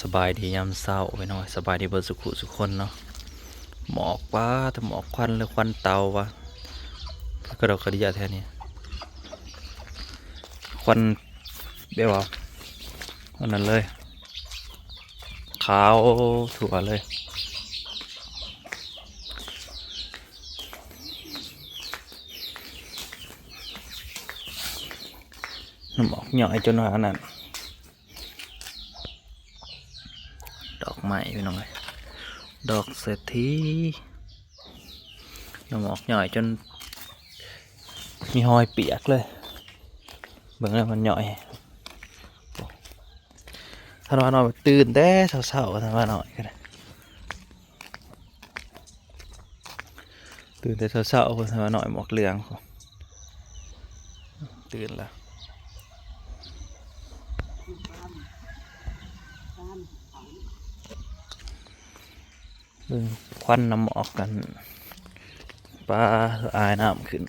ສະບາຍດີຍາມເຊົ້າພີ່ນ້ອງ, ສະບາຍດີເບິດສຸຂູສຸຄົນເນາະ. ໝອກ ປາດ ແຕ່ໝອກ ຄວັນ ຫຼື ຄວັນເຕົາວະ ກະດອກກະເດຍແທ້ນີ້. ຄວັນແບບວ່າອັນນັ້ນເລີຍ ຂາວທົ່ວເລີຍ. ນ້ຳອອກຍ່ອຍຈົນວ່າອັນນັ້ນ. ດອກໄມ້ພີ່ນ້ອງເອີຍ ດອກເສດຖີ ນ້ຳອອກຍ່ອຍຈົນມີຮອຍປຽກເລີຍ. ເບິ່ງແລ້ວມັນຍ່ອຍ. ທ່ານວ່ານ້ອຍຕື່ນແຕ່ເຊົ້າໆ ທ່ານວ່ານ້ອຍກໍໄດ້. ຕື່ນແຕ່ເຊົ້າໆ ເພິ່ນວ່ານ້ອຍໝວກເຫຼືອງ ຕື່ນແລ້ວ. ເບິ່ງຄວັນນ້ຳໝອກກັນ ປາ ອາຍນ້ຳຂຶ້ນ.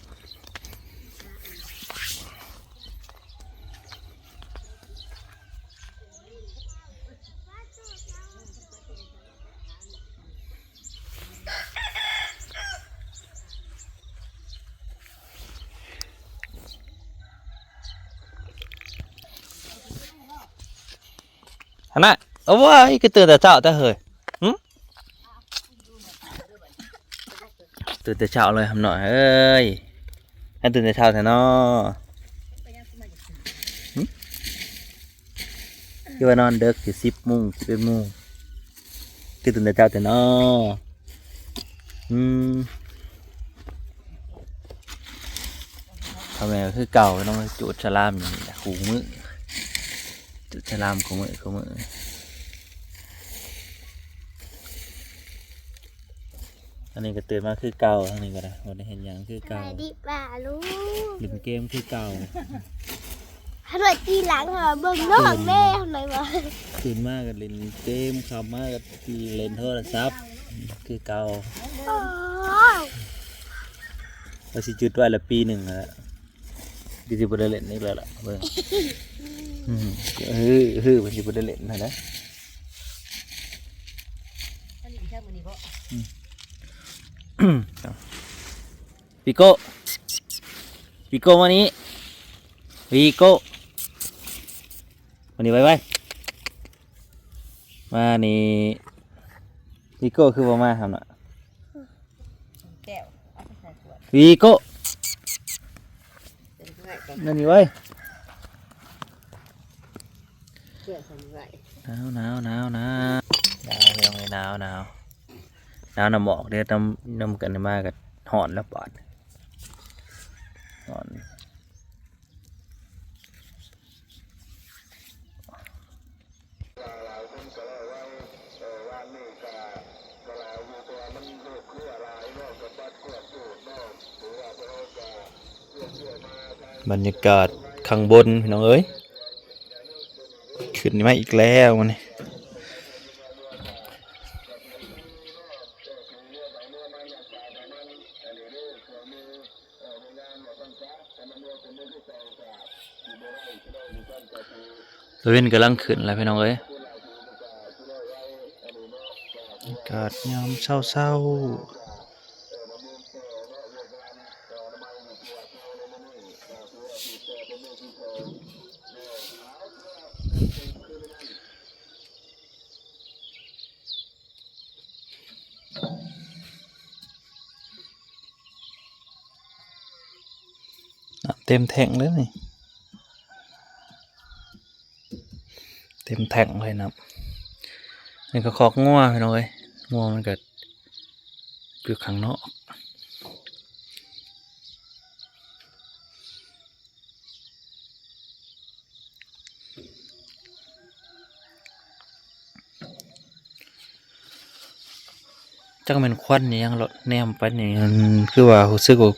ຫັ້ນນະ ໂອ້ຍ ຄືຕື່ນແຕ່ເຊົ້າແທ້ເຮີ້ຍ. ຫື? ຕື່ນແຕ່ເຊົ້າເລີຍ ຄຳນ້ອຍເອີຍ. ໃຫ້ຕື່ນແຕ່ເຊົ້າແທ້ເນາະ. ຫຶ? ຄືວ່ານອນເດິກຢູ່ ສິບໂມງ ສິບເອັດໂມງ ຄືຕື່ນແຕ່ເຊົ້າແທ້ເນາະ. ອືມ ພໍ່ແມ່ກໍຄືເກົ່າເນາະ ຈູດສະລາມຢູ່ນີ້ແຫຼະ ຄູ່ມື້ ຈູດສະລາມຄູ່ມື້ ຄູ່ມື້. ອັນນີ້ກໍຕື່ນມາຄືເກົ່າ ທາງນີ້ກໍໄດ້ ບໍ່ໄດ້ເຮັດຫຍັງຄືເກົ່າ. ສະບາຍດີປ້າລຸງ. ຫຼິ້ນເກມຄືເກົ່າ. ຄັນວ່າຕີຫຼັງ ເຮົາເບິ່ງນ້ອງແດ່ ຫັ້ນໄດ໋ວ່າ. ຕື່ນມາກໍຫຼິ້ນເກມ ຄ່ຳມາກໍຫຼິ້ນໂທລະສັບຄືເກົ່າ. ໂອ້ຍ ວ່າຊິຢຸດໄວ້ລະປີໜຶ່ງຫັ້ນແຫຼະ. ຄືຊິບໍ່ໄດ້ຫຼິ້ນອີກແລ້ວລະ ເບິ່ງ. ອືມ ເຮີ ເຮີ ມັນຊິບໍ່ໄດ້ຫຼິ້ນຫັ້ນນະ. ອືມ ປີໂກ້ ປີໂກ້ ມານີ້ ປີໂກ້ ມານີ້ໄວໆ ມານີ້. ວີໂກ້ຄືບໍ່ມາຫັ້ນນະ? ແກ້ວ ເອົາໄປໃສ່ຂວດ ວີໂກ້ ເປັນເພື່ອນກັນ ມານີ້ໄວ້. ເພື່ອນກັນໄວ້ ໜາວໆໆໆ ໜາວ ພີ່ນ້ອງເອີຍ ໜາວໆ ໜາວ ໜາວນຳໝອກເດ້. ນຳ ນຳກັນມາກໍຮ້ອນແລ້ວບາດ ຮ້ອນ. ບັນຍາກາດຂ້າງບົນ ພີ່ນ້ອງເອີຍ ຂຶ້ນມາອີກແລ້ວມື້ນີ້. ຕາເວັນກຳລັງຂຶ້ນແລ້ວ ພີ່ນ້ອງເອີຍ ອາກາດຍາມເຊົ້າໆ. ນ້ຳເຕັມແທ້ງເລີຍນີ້ ເຕັມແທ້ງເລີຍນ້ຳ. ນີ້ກໍຄອກງົວ ພີ່ນ້ອງເອີຍ ງົວມັນກໍຢູ່ຂ້າງນອກ. ຈັກແມ່ນຄວັນອີ່ຫຍັງເນາະ ແນມໄປນີ້ ມັນຄືວ່າຮູ້ສຶກວ່າ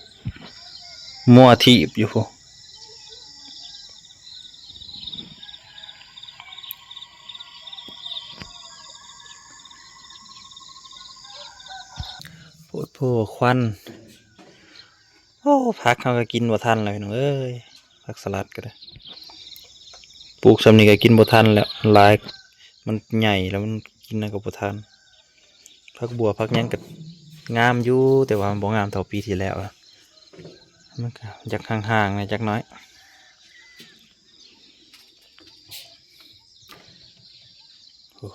ມົວທີບຢູ່ພຸ້ນ ໂພດໂພຄວັນ. ໂອ້ ຜັກເຮົາກໍກິນບໍ່ທັນແລ້ວ ພີ່ນ້ອງເອີຍ ຜັກສະຫຼັດກໍໄດ້ ປູກຊ່ຳນີ້ກໍກິນບໍ່ທັນແລ້ວ ຫຼາຍ ມັນໃຫຍ່ແລ້ວມັນກິນນຳກໍບໍ່ທັນ. ຜັກບົວຜັກຫຍັງກໍງາມຢູ່ ແຕ່ວ່າມັນບໍ່ງາມເທົ່າປີທີ່ແລ້ວລະ ມັນກໍຢາກຫ່າງໆແດ່ຈັກໜ້ອຍ. ໂອ້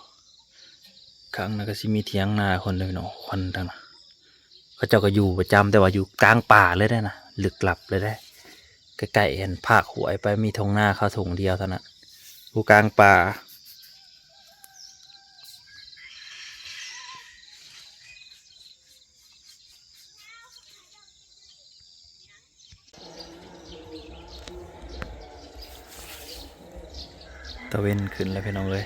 ຂ້າງນັ້ນກໍຊິມີຖຽງນາຄົນເດີເນາະ ຄວັນທາງນັ້ນ ເຂົາເຈົ້າກໍຢູ່ປະຈຳ ແຕ່ວ່າຢູ່ກາງປ່າເລີຍເດ້ນະ ລຶກລັບເລີຍເດ້ ໃກ້ໆ ອັນພາກຫ້ວຍໄປ ມີທົ່ງນາເຂົາທົ່ງດຽວເທົ່ານັ້ນ ຢູ່ກາງປ່າ. ຕາເວັນຂຶ້ນແລ້ວພີ່ນ້ອງເອີຍ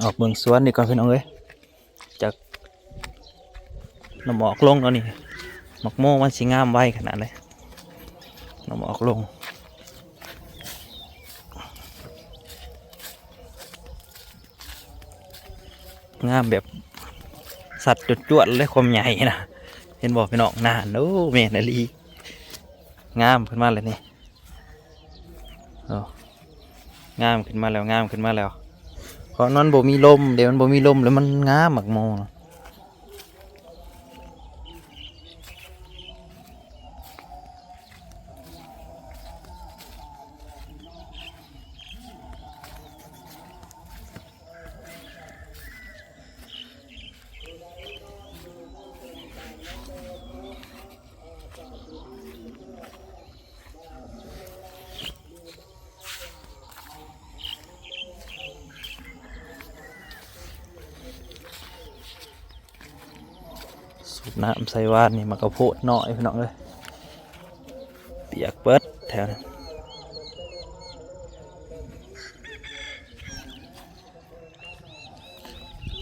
ອອກເບິ່ງສວນນີ້ກ່ອນພີ່ນ້ອງເອີຍ ຈັກນ້ຳອອກລົງເນາະນີ້ ໝາກໂມມັນຊິງາມໄວຂະໜາດໃດ ນ້ຳອອກລົງ ງາມແບບສັດຈວດໆເລີຍ ຄວາມໃຫຍ່ນະ ເຫັນບໍ່ພີ່ນ້ອງ ນັ້ນ ໂອ້ ແມ່ນອີ່ຫຼີ ງາມຂຶ້ນມາແລ້ວນີ້ ໂອ້ ງາມຂຶ້ນມາແລ້ວ ງາມຂຶ້ນມາແລ້ວ ເພາະມັນບໍ່ມີລົມເດ້ ມັນບໍ່ມີລົມແລ້ວມັນງາມໝາກໂມ. ສູບນ້ຳໃສ່ຫວ່ານນີ້ ໝາກກະໂພດນ້ອຍພີ່ນ້ອງເອີຍ ປຽກເບິດແຖວນີ້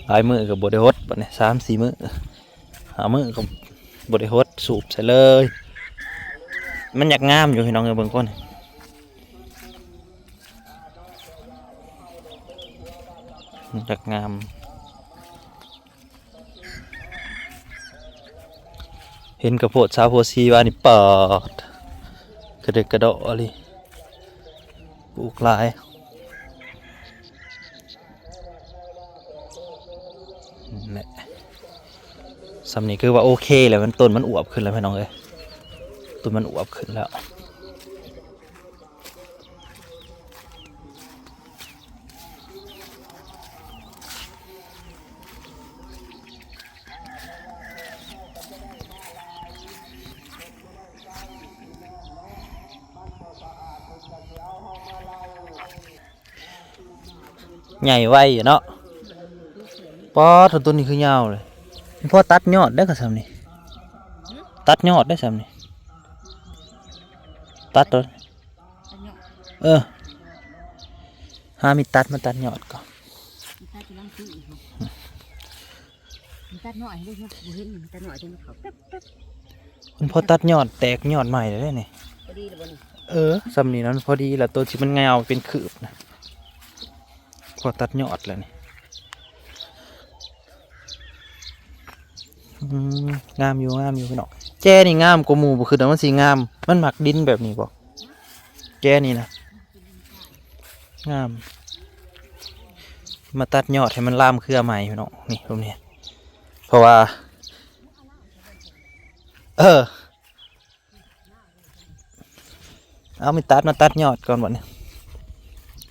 ຫຼາຍມື້ກໍບໍ່ໄດ້ຫົດ ບັດນີ້ສາມສີ່ມື້ ຫ້າມື້ກໍບໍ່ໄດ້ຫົດ ສູບໃສ່ເລີຍ ມັນຢາກງາມຢູ່ພີ່ນ້ອງເອີຍ ເບິ່ງກ່ອນ ມັນຢາກງາມ ເຫັນກະໂພດຊາວໂພຊີວ່ານີ້ ປາດ ກະເດັກກະດໍ້ອີ່ຫຼີ ປູກຫຼາຍ ແຫຼະ ສ່ຳນີ້ຄືວ່າໂອເຄແລ້ວ ມັນ ຕົ້ນມັນອວບຂຶ້ນແລ້ວພີ່ນ້ອງເອີຍ ຕົ້ນມັນອວບຂຶ້ນແລ້ວ. ໃຫຍ່ໄວຢູ່ເນາະ ປາດ ໂທ້ ຕົ້ນນີ້ຄືຍາວເລີຍ ພໍຕັດຍອດໄດ້ກໍສ່ຳນີ້ ຕັດຍອດໄດ້ສ່ຳນີ້ ຕັດໂຕ ຕັດຍອດ ເອີ ຫາມີດຕັດມາຕັດຍອດກ່ອນ ຕັດຢູ່ຫຼັງຕູ້ ມັນຕັດນ້ອຍເດ້ ບໍ່ເຫັນ ມັນຕັດນ້ອຍ ເຫັນເຂົາແປັບໆ ມັນພໍຕັດຍອດແຕກຍອດໃໝ່ແລ້ວເດ້ນີ້ ພໍດີແລ້ວບໍ່ນີ້ ເອີ ສ່ຳນີ້ນະ ພໍດີລະ ໂຕທີ່ມັນຍາວເປັນຄືບນະ ພໍຕັດຍອດແລ້ວນີ້ ອືມ ງາມຢູ່ ງາມຢູ່ພີ່ນ້ອງ ແຈນີ້ງາມກວ່າໝູ່ ບໍ່ຄິດວ່າມັນຊິງາມ ມັນມັກດິນແບບນີ້ບໍ່ ແຈນີ້ນະ ງາມ ມາຕັດຍອດໃຫ້ມັນລາມເຄືອໃໝ່ພີ່ນ້ອງ ນີ້ ແບບນີ້ ເພາະວ່າ ເອີ ເອົາມີດຕັດມາຕັດຍອດກ່ອນບັດນີ້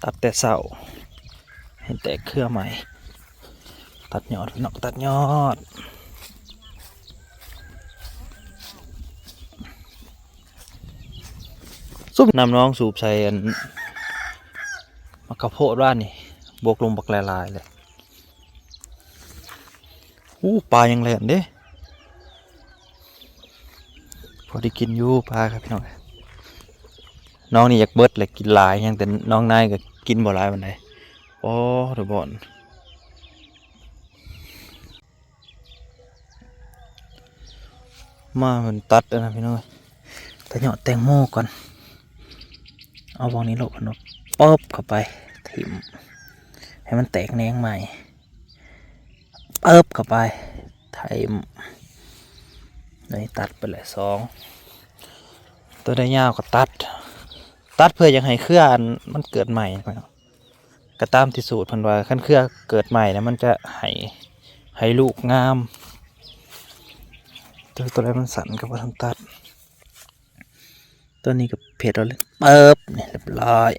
ຕັດແຕ່ເຊົ້າ ໃຫ້ແຕກເຄືອໃໝ່ ຕັດຍອດພີ່ນ້ອງ ຕັດຍອດ ສູບນ້ຳໜອງ ສູບໃສ່ອັນ ໝາກກະໂພດວ່ານີ້ ບວກລົງບັກຫຼາຍໆເລີຍ ອູ້ ປາຍັງແລ່ນເດ້ ພໍໄດ້ກິນຢູ່ປາ ຄັບພີ່ນ້ອງ ໜອງນີ້ຢາກເບິດແຫຼະ ກິນຫຼາຍຫຍັງ ແຕ່ໜອງນາຍກໍກິນບໍ່ຫຼາຍປານໃດ ໂອ້ ທຸກຄົນ ມາເພິ່ນຕັດອັນນັ້ນພີ່ນ້ອງ ຕັດຍອດແຕງໂມກ່ອນ ເອົາບ່ອນນີ້ໂລດ ເພິ່ນເປີບເຂົ້າໄປ ຖິ້ມ ໃຫ້ມັນແຕກແໜງໃໝ່ ເປີບເຂົ້າໄປ ໄຖ ນີ້ຕັດໄປແລ້ວສອງ ຕົວໃດຍາວກໍຕັດ ຕັດເພື່ອຢາກໃຫ້ເຄືອອັນມັນເກີດໃໝ່ ກໍຕາມທີ່ສູດເພິ່ນວ່າ ຄັນເຄືອເກີດໃໝ່ນະ ມັນຈະໃຫ້ ໃຫ້ລູກງາມ. ຕົວ ຕົວໃດມັນສັ້ນກໍບໍ່ທັນຕັດ. ຕົວນີ້ກໍເພັດເອົາເລີຍ ປຶບ ນີ້ ຮຽບຮ້ອຍ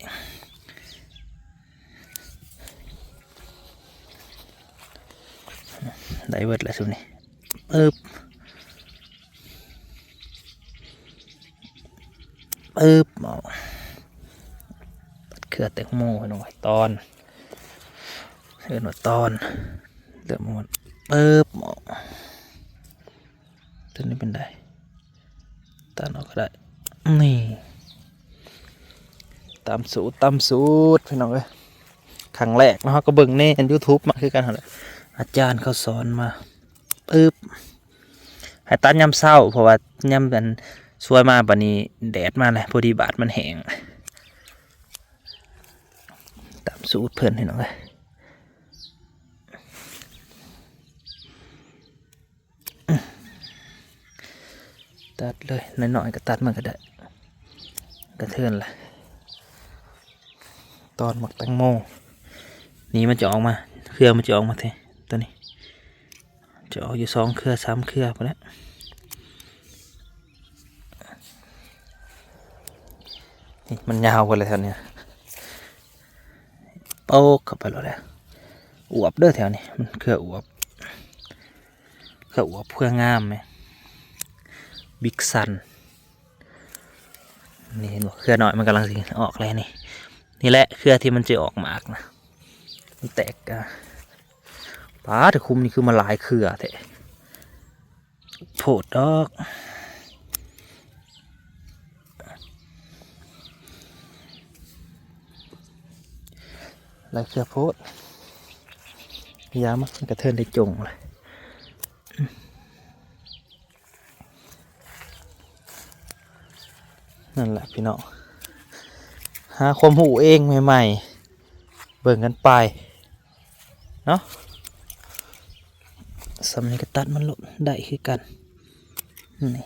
ໄດ້ເບິດແລ້ວຊຸມນີ້ ປຶບ ປຶບ ເອົາ ຕັດເຄືອແຕງໂມ ພີ່ນ້ອງເອີຍ ຕອນ ເອີ້ນວ່າຕອນ ເລີ່ມໝົດ ປຶບ ເອົາ ຕົວນີ້ເປັນໃດ? ຕັດອອກກໍໄດ້ ນີ້ ຕາມສູດ ຕາມສູດ ພີ່ນ້ອງເອີຍ ຄັ້ງແລກເນາະ ເຮົາກໍເບິ່ງໃນ YouTube ມາຄືກັນຫັ້ນແຫຼະ ອາຈານເຂົາສອນມາ ປຶບ ໃຫ້ຕັດຍາມເຊົ້າ ເພາະວ່າຍາມອັນສວຍມາ ບາດນີ້ແດດມາແລ້ວ ພໍດີບາດມັນແຫ້ງ ຕາມສູດເພິ່ນ ພີ່ນ້ອງເອີຍ. ຕັດເລີຍ ນ້ອຍໆກໍຕັດມັນກໍໄດ້ ກະເທີນລະ ຕອນໝາກແຕງໂມ ນີ້ມັນຈະອອກມາ ເຄືອມັນຈະອອກມາແທ້ ຕົວນີ້ ຈະອອກຢູ່ສອງເຄືອສາມເຄືອພຸ້ນແຫຼະ ນີ້ມັນຍາວເບິດແລ້ວແຖວນີ້ ໂປກເຂົ້າໄປໂລດແຫຼະ ອວບເດີແຖວນີ້ ມັນເຄືອອວບ ເຄືອອວບ ເຄືອງາມແມະ ບິກຊັນ ນີ້ເຫັນບໍ່ ເຄືອນ້ອຍມັນກຳລັງຊິອອກແລ້ວນີ້ ນີ້ແຫຼະເຄືອທີ່ມັນຈະອອກໝາກນະ ມັນແຕກ ອາ ປາດ ຄຸ້ມນີ້ຄືມາຫຼາຍເຄືອແທ້. ໂພດດອກ ຫຼາຍເຄືອໂພດ ຢ່າມາ ມັນກະເທີນໄດ້ຈົ່ງເລີຍ ນັ້ນແຫຼະພີ່ນ້ອງ ຫາຄວາມຮູ້ເອງໃໝ່ໆ ເບິ່ງກັນໄປ ເນາະ ສ່ຳນີ້ກໍຕັດມັນໂລດ ໄດ້ຄືກັນ ນີ້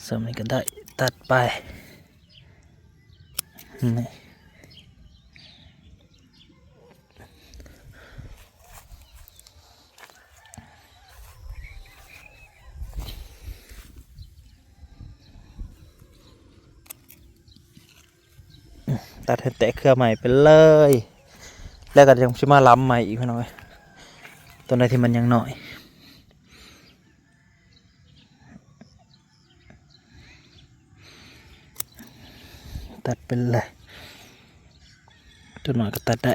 ສ່ຳນີ້ກໍໄດ້ ຕັດໄປ ນີ້. ຕັດໃຫ້ແຕກເຄືອໃໝ່ໄປເລີຍ ແລ້ວກໍຍັງຊິມາລຳໃໝ່ອີກ ພີ່ນ້ອງເອີຍ ຕົວໃດທີ່ມັນຍັງນ້ອຍ ຕັດໄປເລີຍ ຕົວນ້ອຍກໍຕັດໄດ້.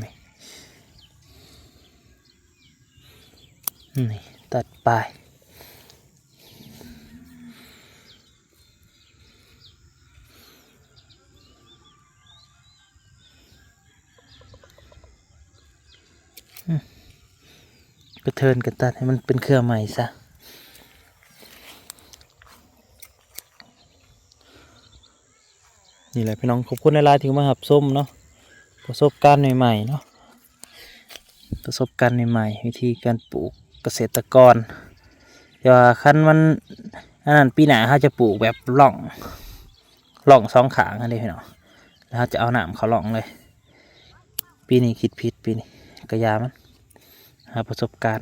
ນີ້ ນີ້ ຕັດໄປ ອືມ ກະເທີນກະຕັດໃຫ້ມັນເປັນເຄືອໃໝ່ຊະ. ນີ້ແຫຼະພີ່ນ້ອງ ຂອບຄຸນຫຼາຍໆທີ່ມາຮັບຊົມເນາະ ປະສົບການໃໝ່ໆເນາະ ປະສົບການໃໝ່ໆ ວິທີການປູກກະເສດຕະກອນ ແຕ່ວ່າຄັນມັນອັນນັ້ນ ປີໜ້າເຮົາຈະປູກແບບລ່ອງ ລ່ອງສອງຂ້າງຫັ້ນເດ້ພີ່ນ້ອງ ແລ້ວເຮົາຈະເອົານ້ຳເຂົ້າລ່ອງເລີຍ. ປີນີ້ຄິດຜິດ ປີນີ້ກະຢ່າມັນ ຫາປະສົບການ